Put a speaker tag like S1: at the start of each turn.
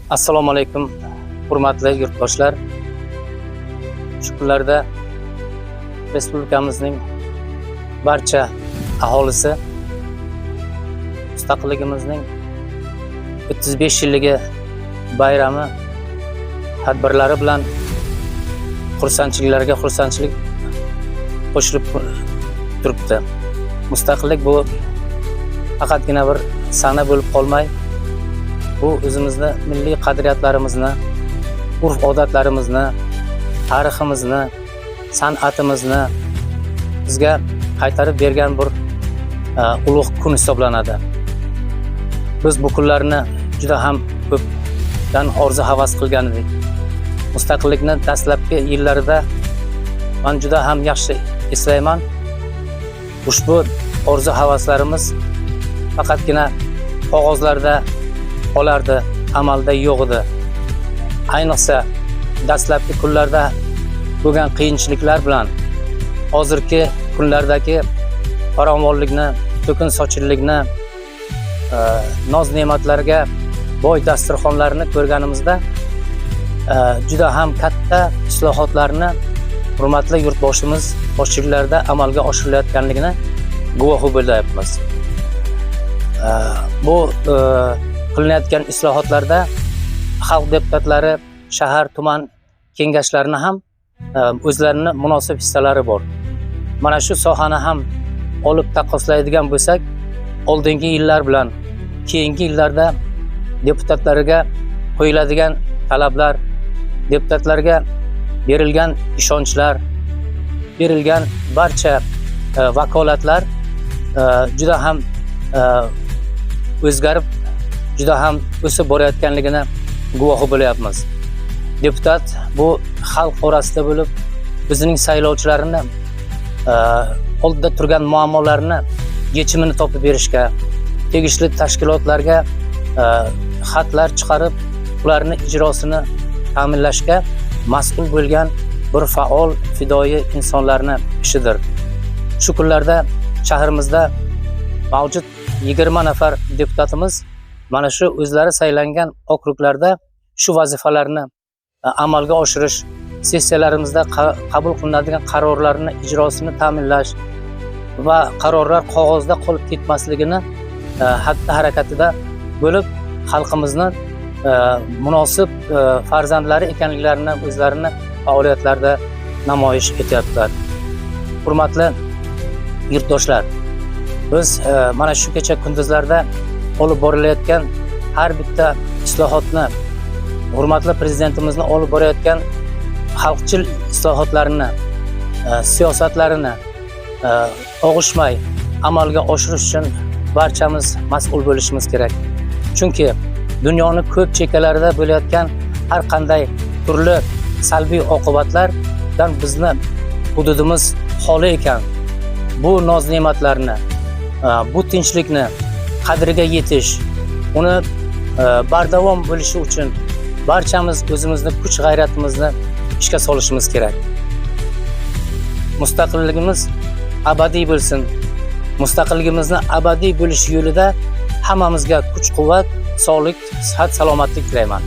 S1: Assalomu alaykum, hurmatli yurtdoshlar. Shu kunlarda respublikamizning barcha aholisi mustaqilligimizning 35 yilligi bayrami tadbirlari bilan xursandchiliklarga xursandchilik qo'shilib turibdi. Mustaqillik bu faqatgina bir sana bo'lib qolmay, bu o'zimizni milliy qadriyatlarimizni, urf-odatlarimizni, tariximizni, san'atimizni bizga qaytarib bergan bir ulug' kun hisoblanadi. Biz bu kunlarni juda ham ko'pdan orzu havas qilgan edik. Mustaqillikni dastlabki yillarida man juda ham yaxshi eslayman. Ushbu orzu havaslarimiz faqatgina qog'ozlarda qolardi, amalda yo'q edi. Ayniqsa dastlabki kunlarda bo'lgan qiyinchiliklar bilan hozirgi kunlardagi farovonlikni, to'kin sochinlikni, noz ne'matlarga boy dasturxonlarni ko'rganimizda juda ham katta islohotlarni hurmatli yurtboshimiz boshchiliklarida amalga oshirilayotganligini guvohi bo'lyapmiz. Bu qilinayotgan islohotlarda xalq deputatlari shahar, tuman kengashlarini ham o'zlarini munosib hissalari bor. Mana shu sohani ham olib taqqoslaydigan bo'lsak, oldingi yillar bilan keyingi yillarda deputatlarga qo'yiladigan talablar, deputatlarga berilgan ishonchlar, berilgan barcha vakolatlar juda ham o'zgarib, juda ham o'sib borayotganligini guvohi bo'lyapmiz. Deputat bu xalq orasida bo'lib, o'zining saylovchilarini oldida turgan muammolarni yechimini topib berishga, tegishli tashkilotlarga xatlar chiqarib, ularni ijrosini ta'minlashga mas'ul bo'lgan bir faol, fidoyi insonlarni ishidir. Shu kunlarda shahrimizda mavjud 20 nafar deputatimiz mana shu o'zlari saylangan okruglarda shu vazifalarni amalga oshirish, sessiyalarimizda qabul qilinadigan qarorlarni ijrosini ta'minlash va qarorlar qog'ozda qolib ketmasligini xatti harakatida bo'lib, xalqimizni munosib farzandlari ekanliklarini o'zlarini faoliyatlarida namoyish etyaptilar. Hurmatli yurtdoshlar, biz mana shu kecha kunduzlarda olib borilayotgan har bitta islohotni, hurmatli prezidentimizni olib borayotgan xalqchil islohotlarini, siyosatlarini og'ishmay amalga oshirish uchun barchamiz mas'ul bo'lishimiz kerak. Chunki dunyoni ko'p chekkalarida bo'layotgan har qanday turli salbiy oqibatlardan bizni hududimiz xoli ekan. Bu noz ne'matlarni, bu tinchlikni qadriga yetish, uni bardavom bo'lishi uchun barchamiz o'zimizni kuch g'ayratimizni ishga solishimiz kerak. Mustaqilligimiz abadiy bo'lsin. Mustaqilligimizni abadiy bo'lishi yo'lida hammamizga kuch quvvat, sog'lik, sihat, salomatlik tilayman.